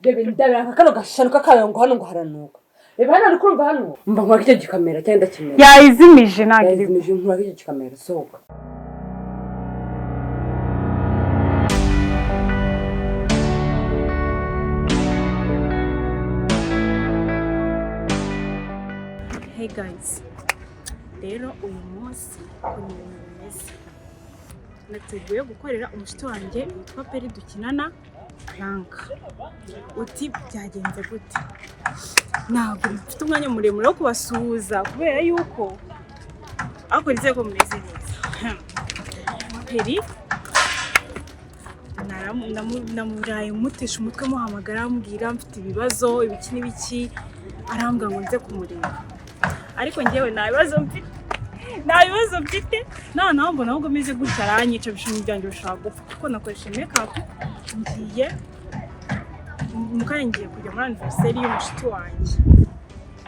Reba ndabira kano gashanu kakayo ngo hano ngo haranuka. Reba hano uri kurumva hano. Mba nkora icyo gikamera cyangwa ndakimera. Yayizimije ntabwo iri. Yayizimije, nkora icyo gikamera, sohoka. Hey guys, rero uyu munsi ukuntu ibintu bimeze, nateguye gukorera umushuti wanjye witwa Peri dukinana prank. Uti byagenze gute? Ntabwo mfite umwanya muremure wo kubasuhuza kubera yuko ariko nizeye ko mumeze neza. Peri namuraye mutesha umutwe, muhamagara ambwira mfite ibibazo ibiki n'ibiki, arambwira ngo nze kumureba, ariko njyewe nta bibazo mfite, nta bibazo mfite. Noneho mbona ahubwo meze gutya aranyica, ibishumi byanjye bishobora gupfa kuko nakoresha makeup. Ngiye mu kanya, ngiye kujya muri anniversaire y'umushuti wanjye.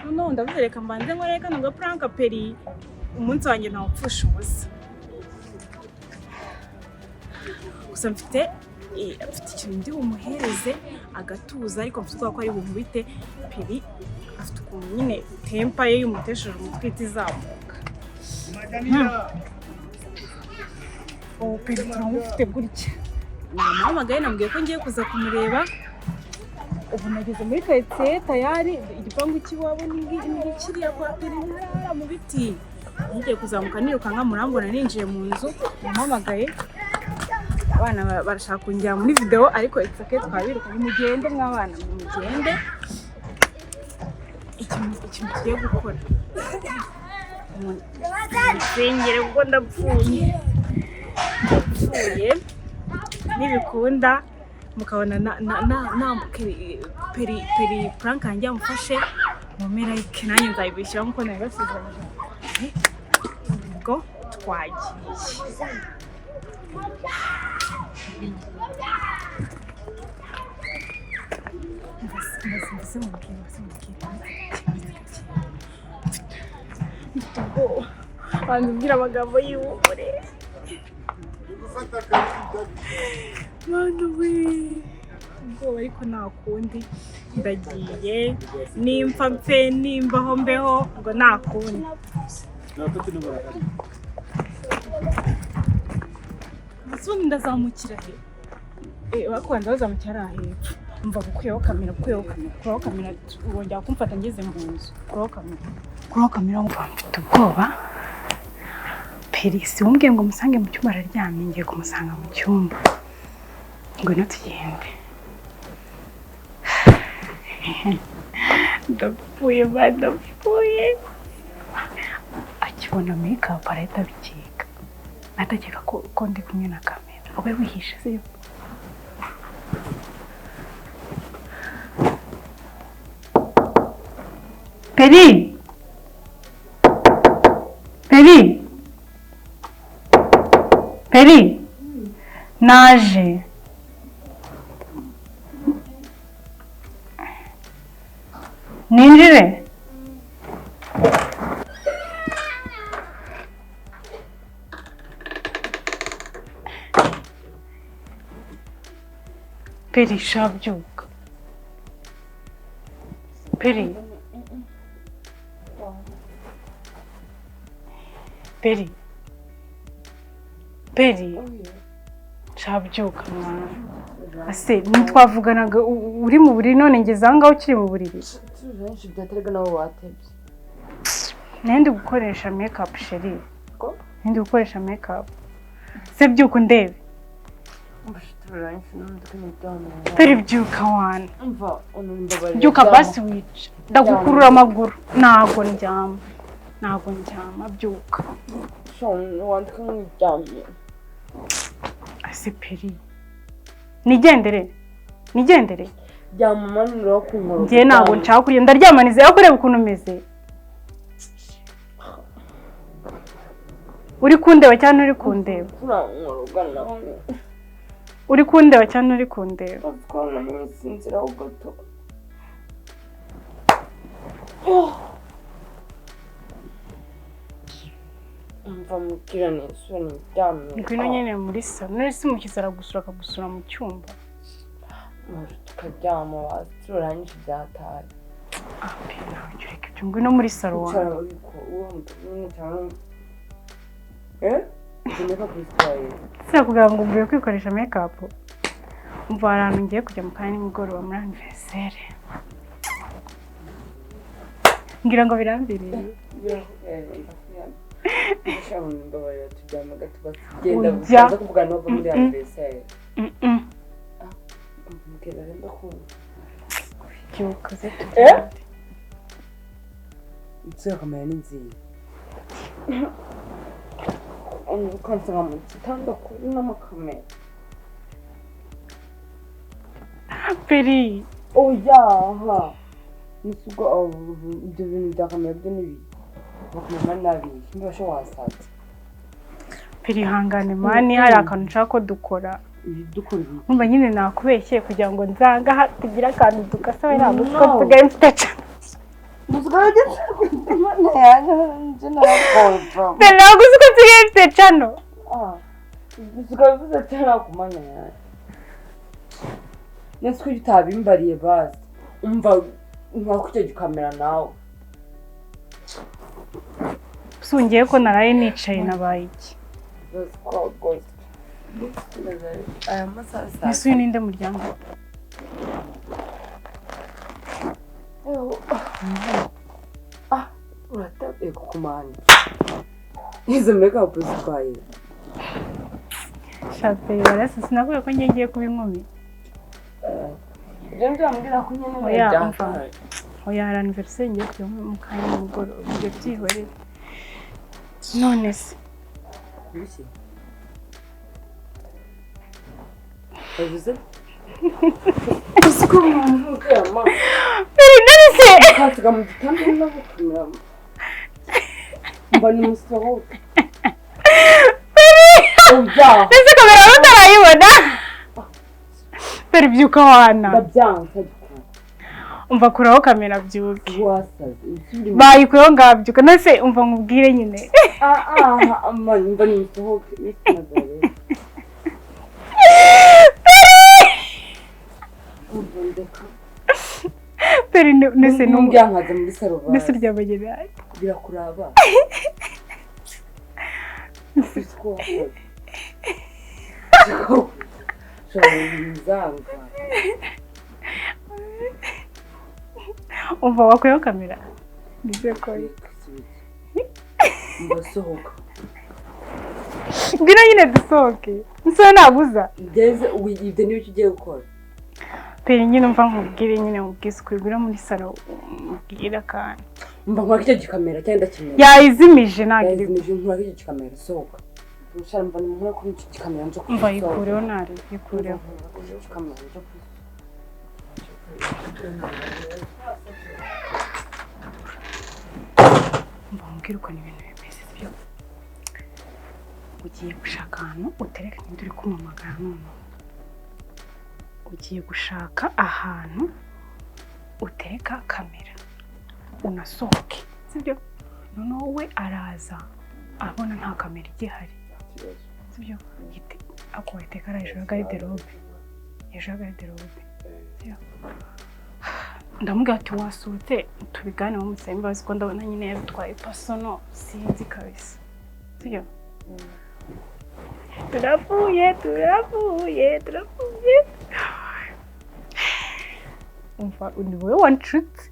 Noneho ndavuze reka mbanze nkore kano ga prank Peri, umunsi wanjye ntawupfusha ubusa. Gusa mfite ikintu ndi bumuhereze agatuza, ariko mfite ubwoba ko ari bumubite. Peri afite ukuntu nyine temper ye y'umutesheje umutwe ihita izamuka. Ubu Peri turamufite gutya, namuhamagaye namubwiye ko ngiye kuza kumureba. Ubu nageze muri karitsiye tayari, igipangu cy'iwabo ni kiriya kwa Peri ntarara mu biti. Ngiye kuzamuka nirukanka, murambona ninjiye mu nzu, namuhamagaye. Abana barashaka kunjyana muri video, ariko it's okay, twabirukanye. Mugende mw'abana, mugende. Ikintu tugiye gukora, nsengere kuko ndapfuye, ndapfuye. Nibikunda mukabona na Peri prank yanjye yamufashe, mumpe like, nanjye nzayibishyura nkuko nabibasezeranyije. Ubwo twagiye. Mbese mubwire, mbese mubwire, mfite ubwoba, banza umbwire amagambo y'ihumure. Mana we, ubwoba, ariko nta kundi, ndagiye. Nimfa mfe, nimbaho mbeho, ngo nta kundi. Ese ubundi ndazamukira he? Bakubanza bazamukira hariya hepfo. Umva, gukuyeho kamera, gukuyeho kamera, kuraho kamera, wongera kumfata ngeze mu nzu. Kuraho kamera, kuraho kamera. Mva, mfite ubwoba. Peri si wumbwiye ngo musange mu cyumba, araryamye. Ngiye kumusanga mu cyumba. Ngwino tugende. Ndapfuye ba, ndapfuye. Akibona makeup arahita abikeka, atakeka ko ndi kumwe na kamera. Ube wihishe, sibyo? Peri, Peri, Peri, naje. Ninjire? Peri, shabyuka Peri, Peri, Peri, shabyuka mwana. Ase ntitwavuganaga uri mu buriri? None ngeze aho ngaho ukiri mu buriri. Benshi byaterwa nabo batebye. Nari ndi gukoresha makeup, chérie. Ko? Nari ndi gukoresha makeup. Se byuka undebe. Peri, byuka wana. Umva, unumbabarira. Byuka basi, wica ndagukurura amaguru. Ntago ndyama, ntago ndyama, byuka. Wandika nk'iryamye. Ase Peri, nigendere, nigendere. Ryama, manura kunkora. Njye ntabwo nshaka kurya, ndaryamaniza aho kureba ukuntu umeze. Uri kundeba cyangwa nturi kundeba? Urankoroga nawe. Uri kundeba cyangwa nturi kundeba? Twabona nsinziraho gato. Umva mubwira neza, niryamye. Ngwino nyine muri salo. None se umushyitsi aragusura akagusura mu cyumba? Tukaryama basi turangije ibyataye. Ah, nawe jya ureka ibyo, ngwino muri salo wanjye. Wicara ariko uwo mutumye cyane. Eh? Ukeneye kwisitayira. Sinakubwira ngo mvuye kwikoresha make-up. Umva, hari ahantu ngiye kujya mu kanya nimugoroba muri anniversaire. Ngira ngo birambiriye. Mbabarira turyama gato genda Ujya. uza kuvugana nabo muri anniversaire. Mm-mm. Mbwira rero ndakumva. Byuka uze Eh? tugende. Inzu ya kamera ni nziza. Ukansanga mu gitanda kuri n'amakamera. Peri. Oya ha. Nisugo ibyo bintu bya kamera byo ni bibi. Bakamera nabi. Mbasha wasaza. Peri, ihangane man, hari akantu nshaka ko dukora. Dukora ibi. Numva nyine nakubeshye kugira ngo nzangaha tugire akantu dukasa, we ntabwo uzi ko No. nsigaye mfite cyane. Musigaye ugeze Imana yanjye nje narakoza. Peri, ntabwo uzi ko nsigaye mfite channel. Ah. Musigaye uvuze cyane ku mana yanjye. Nese ko utabimbariye basi. Umva nkako icyo gikamera nawe. Usongiye ko naraye nicaye nabaye iki? Basi ko rwose. Aya masaha saa Ese uyu ninde muryango? Ah, uratabye kukumana. Izo makeup zitwaye. Shapeli barasa, sinakubwiye ko ngiye kuba inkumi. Ibyo nzambwira ko nyine Oya, umva. byakaye. Oya, hari anniversaire ngiye kujyamo mu kanya nimugoroba, ibyo byihorere. None se Biki? Bavuze? Uziko umuntu uryama Peri, none se ukasiga mu gitanda n'abakamera. Mba nimusohoke. Oya, nese kamera wari utarayibona? Peri, byuka wana. Ndabyanze ariko. Umva, kuraho kamera byuke. Wasaze. Usubire mu Bayikuyeho ngabyuka. None se umva nkubwire nyine. Ah ah, mba nimusohoke. Nisimaze. Umva ndeka. Peri, nese Numbya nkaza muri salo nese basi. uryamanye nawe. Birakuraba. Uziko wasaze. Shobora Umva, wakuyeho kamera. Nizeye ko Mbasohoka. Ngwino nyine dusohoke. Nso nabuza. Ngeze ubu ibyo niba icyo ugiye gukora. Peri, nyine umva nkubwire nyine, nkubwire ukuri, ngwino muri salo nkubwire akantu. Mba nkora icyo gikamera cyangwa ndakimera. Yayizimije ntabwo iri. Yazimije, nkora icyo gikamera, sohoka. Ushara mva nkora kuri icyo gikamera nje Umva, yikureho ntari yikureho. Icyo gikamera nje Umva nkubwire ukuntu ibintu bimeze, sibyo? Ugiye gushaka ahantu utereka, ninde uri kumpamagara noneho? Ugiye gushaka ahantu utereka kamera unasohoke, sibyo? Noneho we araza abona nta kamera igihari, sibyo? Ako wahita ari hejuru ya garde-robe, hejuru ya garde-robe, sibyo? Ndamubwira ati wasohotse tubiganeho, musabe imbabazi ko ndabona nyine yabitwaye personal, sinzi kabisa, sibyo? Turapfuye, turapfuye, turapfuye. Umva, ni wowe wanshutse,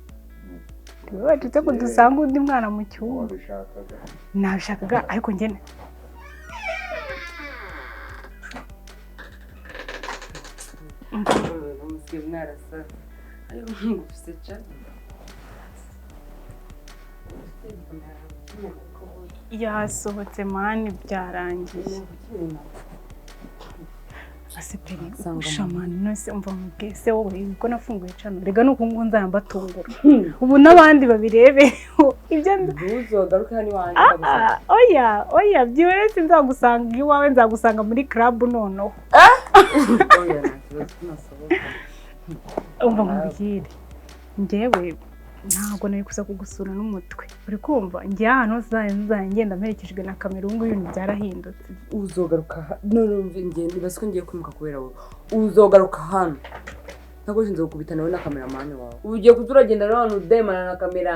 ni wowe wanshutse ko dusanga undi mwana mu cyumba. Wabishakaga. Nabishakaga, ariko njye Musigaye mwarasaze. Ariko ngufise cyane. Yasohotse man, byarangiye. Ase Peri, ushamana nose umva mubwiye se wowe ko nafunguye channel, rega nuko ngo nzambatungura ubu n'abandi babirebe ibyo Ntuzogaruke hano iwanjye. Ah, oya oya, byihorere, sinzagusanga iwawe, nzagusanga muri club noneho. Oya, nta kibazo nasohoka. Umva nkubwire, njyewe ntabwo nari kuza kugusura n'umutwe, uri kumva? Njye ahantu hose nzajya ngenda mperekejwe na kamera, ubu ngubu ibintu byarahindutse. Uzogaruka none umva, ngiye nibaza ko ngiye kwimuka kubera wowe. Uzogaruka hano. Ntabwo gukubita nawe na kameramani wawe. Ubu ugiye kuza uragenda n'abantu udemana na kamera.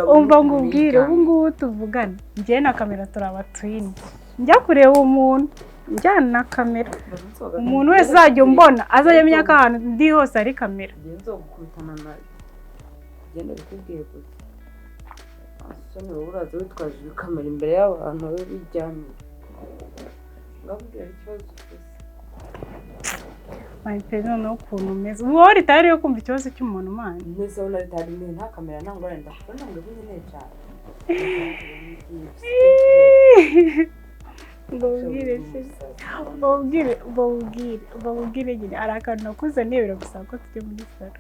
Umva ngo ubwire, ubu ngubu tuvugana njyewe na kamera turi abatwini. Njya kureba umuntu njyana na kamera, umuntu wese uzajya umbona azajya amenya ko ahantu ndi hose ari kamera. Nzogukubitana nayo genda bikubwiye gusa. Asoni wowe uraza witwaje ibikamera imbere y'abantu wowe biryamiye. Ngabwira ikibazo ufite. Mahite noneho ukuntu umeze ubu wowe ritari yo kumva ikibazo cy'umuntu mani. Nese ubona ritari nta kamera nta ngorane ndakubona ngo nkeneye cyane. Mbabwire se, mbabwire nyine hari akantu nakuzaniye biragusaba ko tujya muri salo.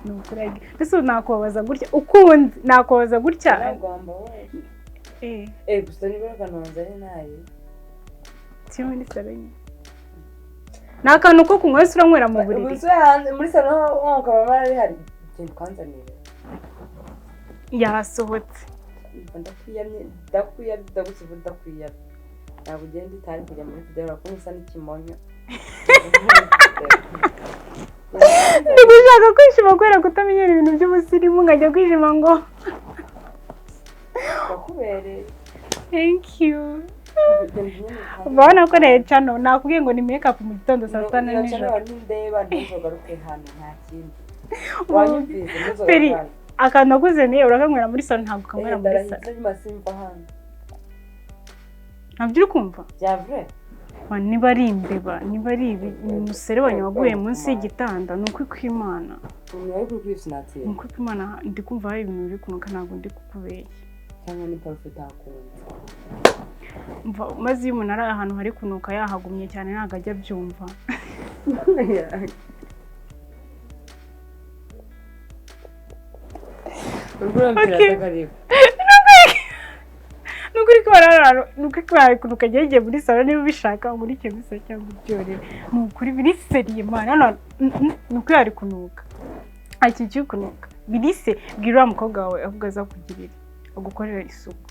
Ni ukuri mbese nakubabaza gutya ukundi nakubabaza gutya. Gusa niba akantu wanzanye nayo. Tujye muri salo nyine. Ni akantu ko kunywa wese uranywera mu buriri. Muri salo ho kamera ari hari genda ukanzanire. Yasohotse. Ndakwiyamye ndakwiyamye ndagusiba ndakwiyamye. Ntabwo ugenda itari kujya muri video urakumva usa n'ikimonyo. Ndi gushaka kwishima kubera kutamenyera ibintu by'ubusirimu nkajya kwishima ngo wakubereye. Thank you. Ubona ko rero cano nakubwiye ngo ni make up mu gitondo saa sita na nijoro. Ndeba ntuzogaruke hano nta kindi. Wanyumvise Peri akantu nakuzaniye urakanywera muri salo ntabwo ukanywera muri salo. Ntabyo uri kumva? Niba ari imbeba, niba ari umuserebanya waguye munsi y'igitanda, ni ukuri kw'Imana. Ni ukuri kw'Imana ndi kumva hari ibintu biri kunuka ntabwo ndi kukubeshya. Cyangwa ni parufe utakunze. Maze iyo umuntu ari ahantu hari kunuka yahagumye cyane ntabwo ajya abyumva. Nukuri ko barararo, nukuri ko barikunuka ngiye muri salo niba ubishaka ngurike gusa cyangwa ubyorere. Ni ukuri biri seriye mana hano nukuri ari kunuka. Iki kiri kunuka. Biri se bwira mukobwa wawe avuga azakugirira agukorera isuku.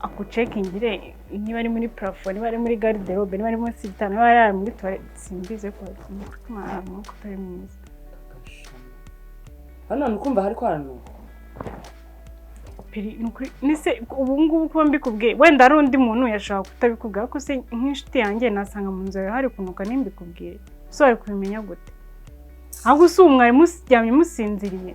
Akucekingire niba ari muri plafond, niba ari muri garde-robe, niba ari munsi y'igitanda, niba ari muri toilette, simbize ko nukuri ko umwuka utari mwiza. Hano nukumva hari kwaranuka. Nise ubu ngubu kuba mbikubwiye wenda ari undi muntu yashaka kutabikubwira ariko se nk'inshuti yanjye nasanga mu nzu yawe hari kunuka nimbikubwiye so wari kubimenya gute? Ahubwo si umwari muryamye musinziriye.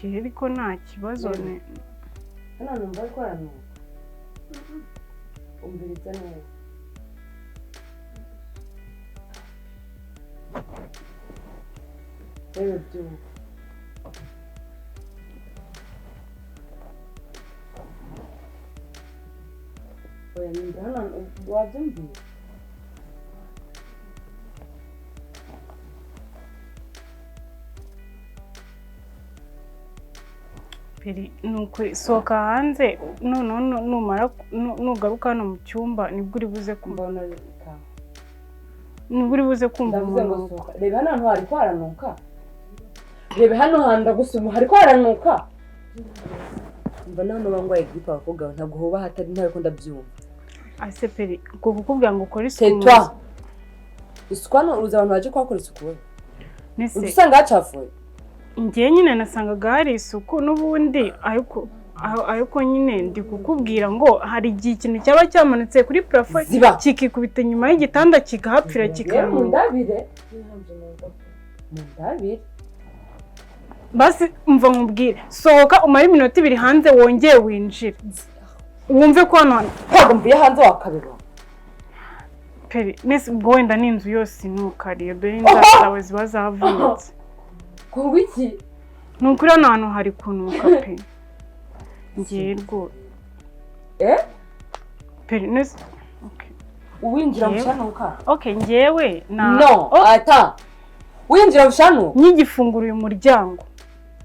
Ariko nta kibazo. Hano numva ari kwaranuka. Umviriza neza. Reba byumva. Oya nimba hano wabyumviye? Peri nuko sohoka hanze noneho numara nugaruka hano mu cyumba nibwo uri buze kumva. Nibwo uri buze kumva umunuko. Reba hano hantu hari kwaranuka. Reba hano hantu ndagusuma hari kwaranuka. Mba none bangwaye grippe abakobwa ntabwo hoba hatari ntabwo ndabyumva. Ase Peri ngo kukubwira ngo ukore isuku. C'est toi. Isuku hano uza abantu baje kuhakora isuku we. Usanga hacafuye. Njye nyine nasangaga hari isuku n'ubundi ariko nyine ndi kukubwira ngo hari igihe ikintu cyaba cyamanutse kuri plafond kikikubita inyuma y'igitanda kigahapfira kikanuka. Mundabire. Mundabire. Basi umva nkubwire, sohoka umare iminota ibiri hanze wongeye winjire. Wumve ko hano ntabwo mvuye hanze wakabibona. Peri nese ubwo wenda n'inzu yose inukariye dore inzara zawe ziba zavunitse. Kuba iki? Ni ukuri hano hantu hari kunuka pe. Ngiye rwose. Peri nese okay. Uwinjira mushanuka? Okay, ngewe na No, ata. Winjira mushanuka? Nkigifungura uyu muryango.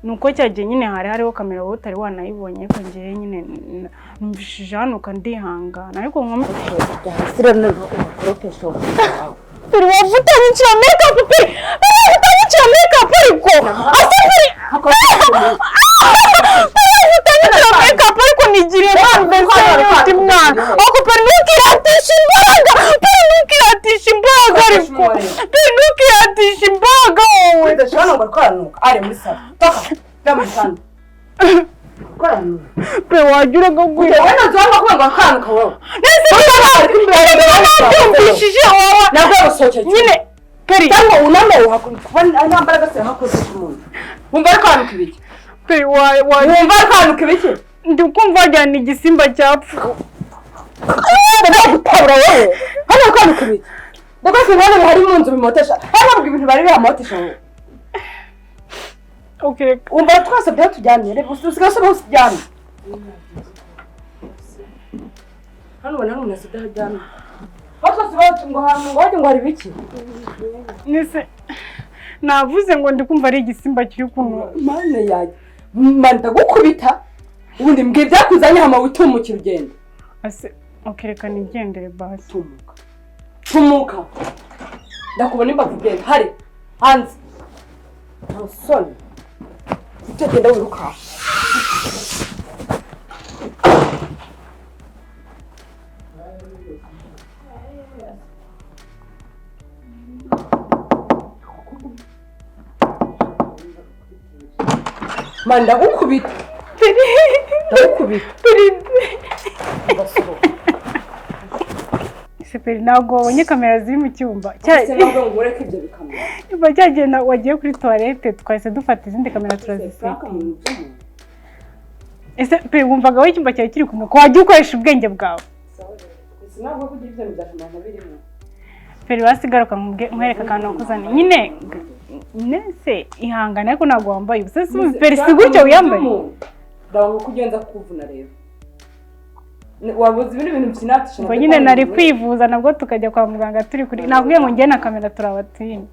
Nuko cyagiye nyine hari hariho kamera wowe utari wanayibonye ariko ngewe nyine numvishije hanuka ndihangana ariko nkomeza. Peri wavuta nyinshira make up peri. Wavuta nyinshira make up ariko. Ase peri. Utanyura make-up ariko nigiriye impamvu undi mwana. Ariko Peri, ntukiratishe imbaraga. Peri, ntukiratishe imbaraga ariko. Peri, ntukiratishe imbaraga wowe. Udashobora ngo arikwanuka ari muri salo, toka jya muri salo koranuka. Pe, wajya ureka kwira. Wowe ntabwo wanga kuvuga ngo arikwanuka wowe. Nese nabyumvishije wowe. Nabwo gusohokera nyine Peri. Cyangwa uname kuba nta mbaraga se hakoze ku muntu wumva arikwanuka ibiki? Peri, wa Wumva arikwanuka ibiki? Ndi kumva wagira ni igisimba cyapfa. Ndagutabura wowe, hano arikwanuka ibiki? Ndakoze ibintu bihari mu nzu bimotesha hano, ntabwo ibintu bari bihamotesha wowe. Okay, reka. Wumva twese byatujyanye, reba usigaye usaba hose uryamye hano, ubona hano umuntu asigaye aryamye aho twese bacu ngo hantu ngo wajye ngo hari ibiki. Nese navuze ngo ndi kumva ari igisimba kiri kunywa. Mana yanjye, mana, ndagukubita. Ubundi mbwira ibyakuzanye hama witumukira ugenda. Ase okay, reka nigendere basi. Tumuka, tumuka, ndakubona imbavu, ugenda hari hanze, nta soni, utagenda wirukanka. Mana, ndagukubita, ndagukubita. Ndasohoka. Ese Peri, ntabwo wabonye kamera ziri mu cyumba? Ese ntabwo ngo ureke ibyo bikamera? Nyuma cyagenda wagiye kuri toilette, twahise dufata izindi kamera Frank turazisetinga. Mu bintu by'umuntu. Ese Peri, wumvaga wowe icyumba cyawe kiri kunuka, wajya ukoresha ubwenge bwawe. Sinabwo kugira ibyo bintu bya kamera ntabirimo. Peri, wasigaruka nkwereka akantu wakuzaniye nyine. Nese ihangane, ariko ntabwo wambaye ubusa. Si Peri, si gutyo wiyambaye. Ndabona ko ugenda kuvuna rero. Wabuze ibindi bintu byinatisha. Ubwo nyine nari kwivuza nabwo tukajya kwa muganga turi kuri, nakubwiye ngo njye na kamera turabatini.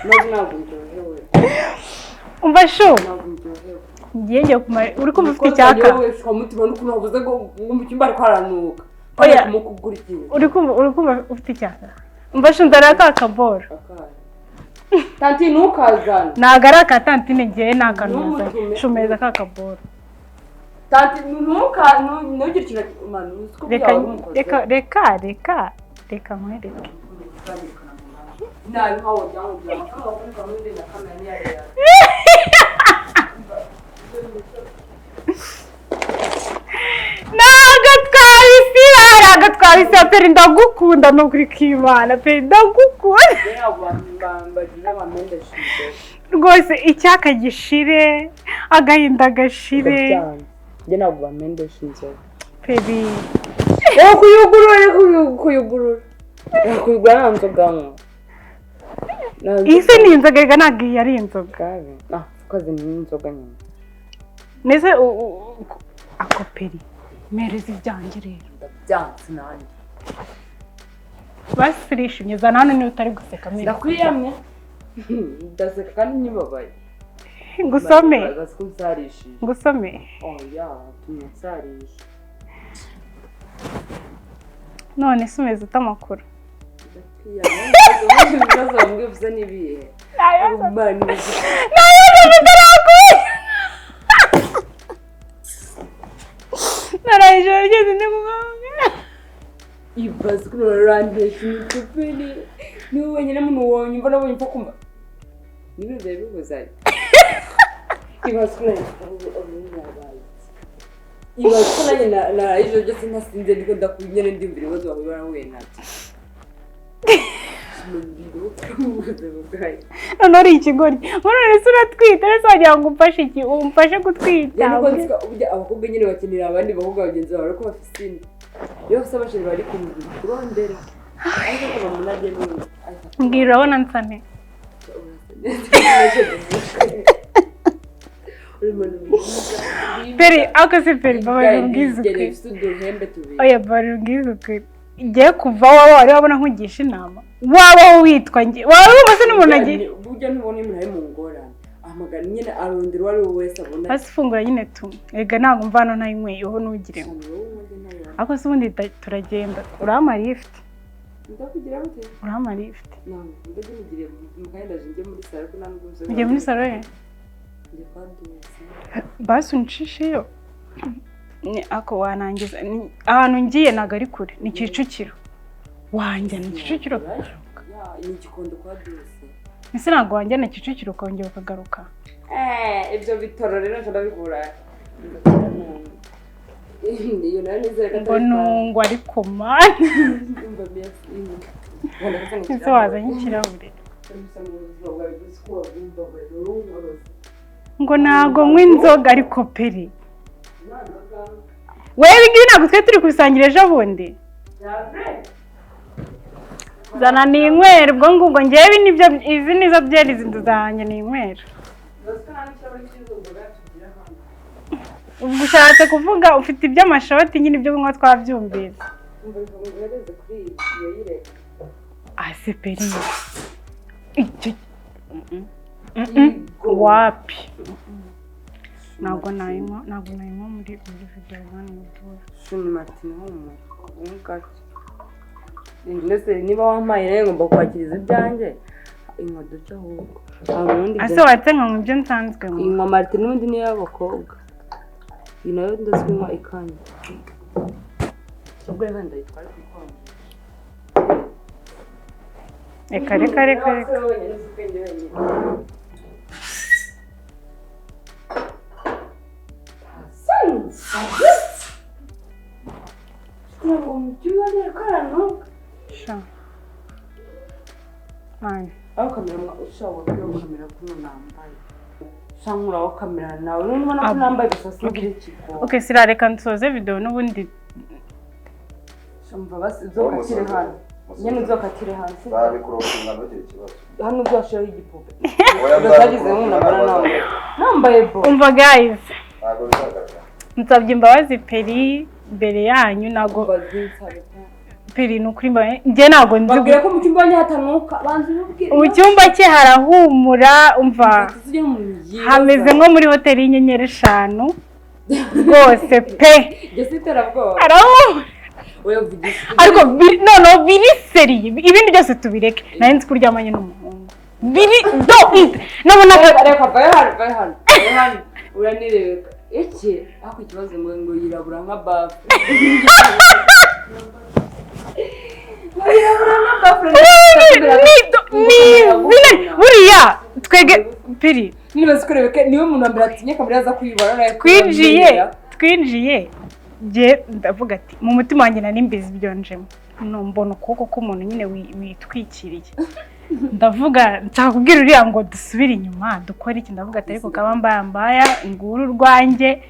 Maze ntabwo ndyohewe. Umva shu. Ntabwo ndyohewe. Ngiye kumara uri kumva ufite icyaka. Mutima n'ukuntu wavuze ngo mu cyumba ariko haranuka. Oya. Kumukugura ikintu. Uri kumva ufite icyaka. Umva shu, nzanira ka kaboro. Tanti, ntukazane. Ntabwo ari aka tantine, ngiye ni akantu nazanye. Ntumutume. Shumeza ka kaboro. Tanti, ntuka ntugire ikintu manu uzi ko Reka. byaba umukoze. Reka, reka, reka, reka nkwereke. Nabi nkaho wagira ngo ugira amafaranga wakoresha muri na kamera niyo yari. Ntabwo twabisiba, ntabwo twabisiba. Peri, ndagukunda ni ukuri kw'Imana. Peri, ndagukunda. Bagize bamendesheje. Rwose icyaka gishire, agahinda gashire. Njye ntabwo bamendesha inzoga. Peri. Wowe kuyugurura, reka kuyugurura, reka kuyugura, nta nzoga nywa. Iyi se ni inzoga? Reka, ntabwo iyi ari inzoga. Ah, ukaze ni inzoga nyine. Mbese ako Peri, mpereza ibyanjye rero. Ndabyanze nanjye. Basi turishimye, zana hano niba utari guseka mwereka. Ndakwiyamye, ndaseka kandi nyibabaye. Ngusome. Bazi ko nsarishije. Ngusome. Oya, tumye nsarisha. None se umeze ute, amakuru? Ndakwiyamye, ibibazo bamwe bivuze n'ibihe? Imana. Nayo bitarakuye, naraye ijoro ryose ndi kugahamagara. Ibaze ko urantesha imitwe. Peri, niwe wenyine muntu wonyumva nabonye upfa kumva niba byari bihuzanye. Ibaze ko nanjye yabaye, ibaze ko nanjye naraye ijoro ryose ntasinze, ndiko ndakunyene ndiyumvira ibibazo wawe barahuye nabyo mu buzima bwayo. None uri ikigoryi, none se uratwite, ese wagira ngo umfashe iki, umfashe gutwita? Njye niko nzi ko burya abakobwa nyine bakenera abandi bakobwa bagenzi babo, ariko bafise inda iyo bafise abasheri bari kurondera, ariko kuva mu najye n'ubu. Mbwira, urabona nsa nte? Uri umuntu mwiza. Peri, ako se Peri, babarira umbwize ukuri. Ufite uduhembe tubiri. Oya, babarira umbwize ukuri, ngiye kuva wowe wari wabona nkugisha inama, waba witwa njye, waba wumva se n'umuntu agiye. Burya ntubona iyo umuntu ari mu ngorane ahamagara nyine, arondera uwo ari we wese abona. Hasi fungura nyine tu, rega ntabwo mva hano ntayinyweye ntugire ngo. Ariko se ubundi turagenda, urampa lift? Ndakugira gute? Urampa lift? Ntabwo ndajya mugiriye mu kanya, ndaje njye muri salo, ariko nta nubwo Ugiye muri salo ye? Njye kwa Duzi. Basi uncisheyo. Ni ako wanangiza. Ahantu ngiye ntabwo ari kure, ni Kicukiro. Wanjyana Kicukiro? Ya, ni Gikondo kwa Duzi. Ese ntabwo wanjyana Kicukiro ukongera ukagaruka? Ibyo bitoro rero ndabikura. Iyo nayo nizere ko Ngo atari nungwa ariko mani. Umva merci. Ese wazanye ikirahure? Ngo ntago nywa inzoga ariko peri. Wewe ibi ngibi ntabwo twari turi kubisangira ejo bundi. Zana ninywera ubwo ngubwo, ngewe ibi nibyo, izi nizo byeri, izi nzu zanjye ninywera. Ubwo ushatse kuvuga ufite iby'amashoti nyine, ibyo kunywa twabyumvise. Ase peri. Icyo wapi? Ntabwo nayinywa, ntabwo nayinywa muri video hano mu. Shuni Martin humura umugati. Ndetse niba wampaye rero ngomba kwakiriza ibyanjye. Inywa duce ahubwo. Ubundi Ase watse nkanywa ibyo nsanzwe nywa. Inywa Martin n'ubundi niyo y'abakobwa. Iyi nayo ndazinywa ikanya. Ubwo rero ndayitwara kukonje. Reka reka reka reka. Sha. Mani. Aho kamera ushobora kuba kamera kuno nambaye. Shankura aho kamera nawe nubona ko nambaye gusa singira ikigo. Okay, sira reka nsoze video n'ubundi. Shumva basi uzokatire hano. Nyene uzokatire hasi. Nzabikurokinga ntugire ikibazo. Hano uzashiraho igipupe. Oya, Uzagize nk'unambara nawe. Nambaye bo. Umva guys, Ntabwo bizagaragara. nsabye imbabazi peri mbere yanyu, ntabwo peri ni ukuri mbaye njye ntabwo nzi Babwira ko mu cyumba wanjye hatanuka. Banza ubibwire. Mu cyumba cye harahumura, umva hameze nko muri hoteli y'inyenyeri 5 rwose pe. Njye si iterabwoba. Harahumura. Oya vugisha. Ariko noneho biri seriye, ibindi byose tubireke. Nari nzi ko uryamanye n'umuhungu. Biri do nabona reka vayo hano, vayo hano, vayo hano. Uranirebeka. Iki ako ikibazo ngo yirabura nka bafu. Yirabura nka bafu. Ni buriya twege peri Niba zikurebeka niwe muntu wa mbere atinye kamera aza kuyibona. Twinjiye nge ndavuga ati mu mutima wanjye nari mbizi ibyo njemo. Mbona ukuboko k'umuntu nyine witwikiriye. Ndavuga nshaka kubwira uriya ngo dusubire inyuma dukore iki, ndavuga ati ariko kaba mbaya mbaya nguru rwanjye.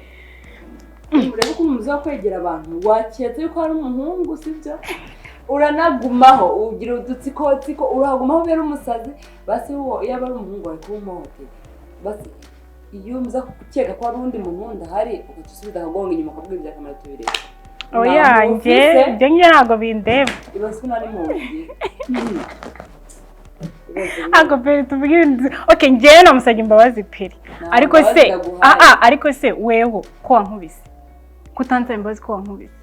Urebe ko umuntu uza kwegera abantu waketse yuko ari umuhungu sibyo? Uranagumaho ugira udutsikotsiko uragumaho ubera umusazi. Basi uwo iyo aba ari umuhungu wari kumuhohotera. Basi iyo uza gukeka ko ari undi muntu ndahari ugaca akagonga inyuma akabwira ibya kamera tubireke. Oya nge ibyo nge ntabwo bindeba. Ibaze ko nari mu ngi. Ako peri tubwire. Okay, ngewe namusabye imbabazi peri. Ariko se ariko se weho ko wankubise? Ko utansaba imbabazi ko wankubise?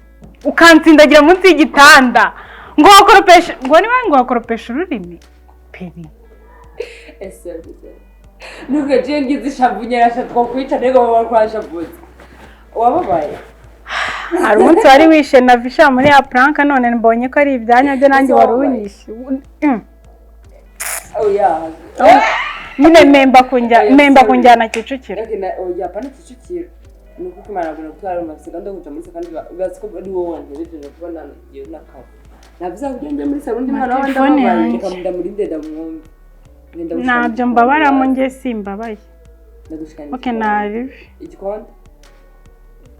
Ukantsindagira munsi y'igitanda. Ngo wakoropesha, ngo niba ngo wakoropesha ururimi peri. Ese nuko je ngize ishavu nyerasha twakwica nego bakwashavutse. Wababaye? Hari umunsi wari wishe na visha muri ya prank, none mbonye ko ari ibyanya byo nanjye wari unyishe. Oya. Nyine memba kunjyana Kicukiro. Okay, na oya pana Kicukiro. Nuko kumara guna gutwara amafisi kandi kuja muri kandi bazi ko ari wowe wanjye kubona nagiye nakare. Navuze kugenda muri salon mwana w'abandi ababaye reka ndamurinde ndamwumve. Ntabyo mbabaramo nge simbabaye. Okay, nabi. Igikonde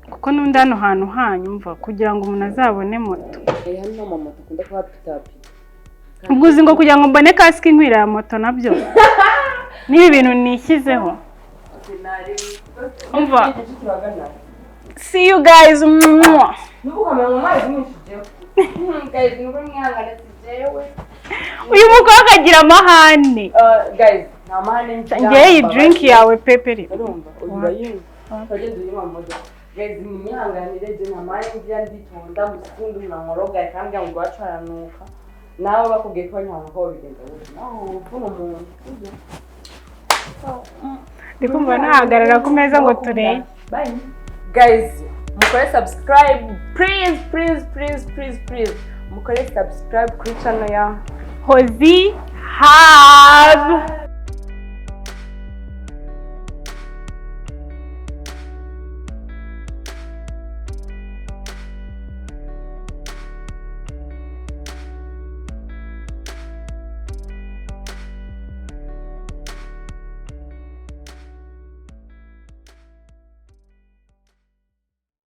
Kuko n'undi hano hantu hanyumva kugira ngo umuntu azabone moto. Hano mama moto akunda kuhapitapi. Ubwo uzi ngo kugira ngo mbone kasike inkwira ya moto nabyo. Nibi bintu nishyizeho. Umva. See you guys. Uyu mukobwa agira amahane. Guys, nta mahane ngira. Ngewe iyi drink yawe peperi. Urumva, urayinwa. Twagenda uyinywa mu modoka. Guys, munyihanganire je nta mahane ngira nditonda gusa undi umuntu kandi ngo bacaranuka. Nawe bakubwiye ko nta ko bigenda gutyo. Naho upfuna umuntu. Ndi kumva nahagarara ku meza ngo turebe. Bye. Guys, mukore subscribe, please, please, please, please, please. Mukore subscribe kuri channel ya Hozi Hub.